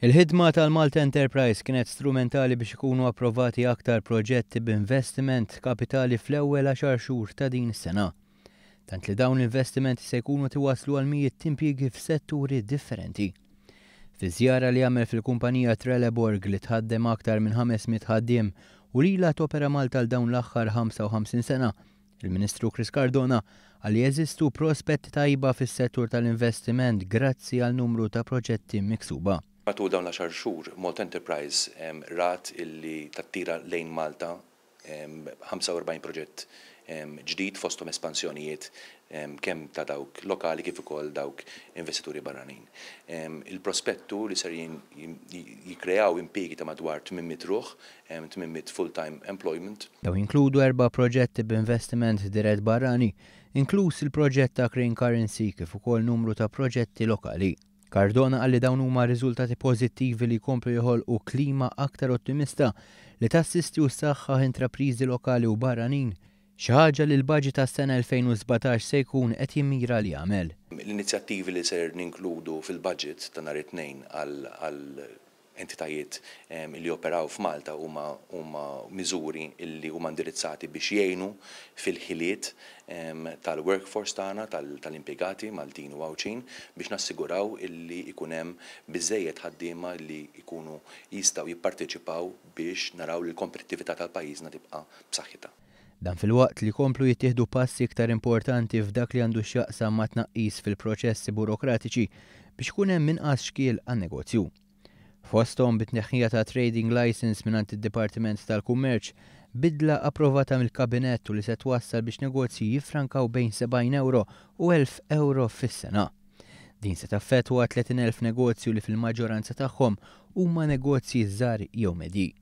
Il-ħidma tal-Malta Enterprise kienet strumentali biex ikunu approvati aktar proġetti b'investiment kapitali fl-ewwel għaxar xhur ta' din is-sena. Tant li dawn l-investimenti se jkunu tiwaslu għal mijiet t'impjiegi f'setturi differenti. Fi żjara li għamel fil-kumpanija Trelleborg li tħaddem aktar minn 500 ħaddiem u li ilha topera Malta għal dawn l-aħħar 55 sena, il-Ministru Chris Cardona qal li jeżistu prospetti tajba fis-settur tal-investiment grazzi għal numru ta' proġetti miksuba. Matul dawn l-għaxar xhur, Malta Enterprise rat illi tattira lejn Malta 45 proġett ġdid fosthom espansjonijiet kemm ta' dawk lokali kif ukoll dawk investituri barranin. Il-prospettu li ser jikkreaw impjiegi ta' madwar 800 ruħ, 800 full-time employment. Dawn jinkludu erba' proġetti b'investiment dirett barrani, inkluż il-proġett ta' Crane Currency kif ukoll numru ta' proġetti lokali. Cardona qal li dawn huma riżultati pożittivi li jkomplu joħolqu klima aktar ottimista li tassisti u ssaħħaħ intrapriżi lokali u barranin, xi ħaġa li l-baġit għas-sena 2017 se jkun qed jimmira li jagħmel. L-inizjattivi li ser ninkludu fil-budget ta' nhar it-Tnejn għal entitajiet li joperaw f'Malta huma huma miżuri li huma indirizzati biex jgħinu fil-ħiliet tal-workforce tagħna, tal-impjegati Maltin u Għawdxin, biex nassiguraw illi jkun hemm biżżejjed ħaddiema li jkunu jistgħu jipparteċipaw biex naraw li l-kompetittività tal-pajjiżna tibqa' b'saħħitha. Dan filwaqt li jkomplu jittieħdu passi iktar importanti f'dak li għandu x'jaqsam ma' tnaqqis fil-proċessi burokratiċi biex ikun hemm inqas xkiel għan-negozju. Fosthom bit-tneħħija ta' trading licence mingħand id-Dipartiment tal-Kummerċ, bidla approvata mill-Kabinett u li se twassal biex negozji jiffrankaw bejn 70 ewro u 1,000 ewro fis-sena. Din se taffettwa 30,000 negozju li fil-maġġoranza tagħhom huma negozji żgħar jew medji.